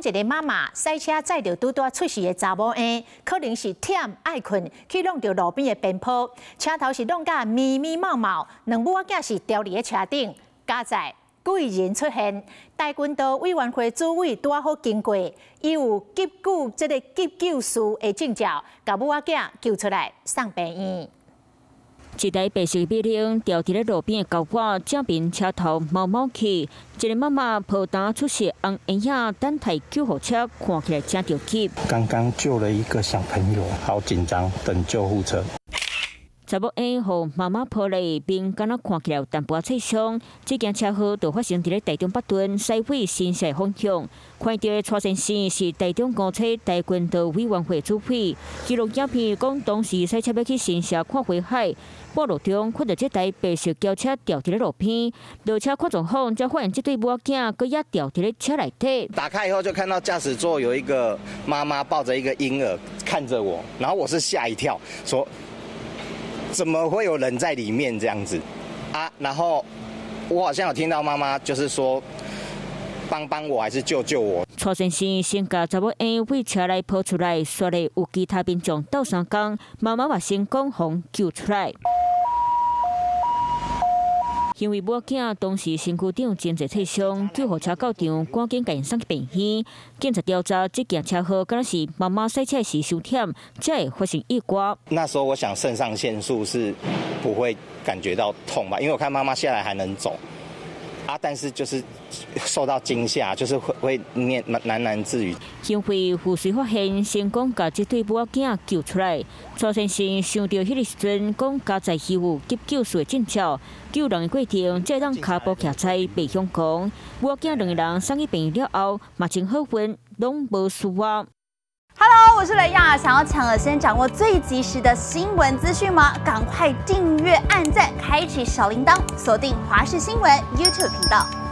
一个媽媽駛車載著拄拄出世的查某嬰，可能是忝愛睏，去挵著路邊的邊坡，車頭是挵甲密密茂茂，兩母仔囝是牢佇咧車頂，佳哉貴人出現，大墾道委員會主委拄好經過，伊有急救這个急救師的證照，共母仔囝救出來送病院。一台白色美玲牢佇咧路邊的溝仔，正面車頭毛毛去，一個媽媽抱剛出世紅嬰仔，等待救護車，看起來真著急。剛剛救了一個小朋友，好緊張，等救護車。查某嬰予媽媽抱咧，面敢若看起來有淡薄仔挫傷。這件車禍就發生佇咧台中北屯西回新社方向。看著的蔡先生是台中公車大墾道委員會主委。記錄影片講，當時駛車欲去新社看花海，半路中看著這台白色轎車牢佇咧路邊，落車看狀況，才發現這對母仔囝閣也牢佇咧車內底。打開以後就看到駕駛座有一個媽媽抱着一個嬰兒看着我，然後我是嚇一跳，說，怎麼會有人在裡面這樣子啊？然後我好像有聽到媽媽就是說幫幫我還是救救我。蔡先生先共查某嬰對車內抱出來，煞咧有其他民眾鬥相共，媽媽嘛成功予救出來。因為母仔當時身軀頂真濟挫傷，救護車到場，趕緊共𪜶送去病院。警察調查，這件車禍敢若是媽媽駛車時傷忝，才會發生意外。那時候我想腎上腺素是不會感覺到痛吧？因為我看媽媽下來還能走，啊，但是就是受到驚嚇，就是會念喃喃自語。幸虧護士發現，成功共這對母仔救出來。蔡先生想著彼个時陣，講佳哉伊有急救師的證照，救人的過程，才會當跤步徛在袂向狂。母仔兩个人送去病院了後，嘛真好運，攏無事啊。 Hello，我是雷亞，想要搶了先掌握最及時的新聞資訊嗎？趕快訂閱、按讚、開啟小鈴鐺，鎖定華視新聞 YouTube 頻道。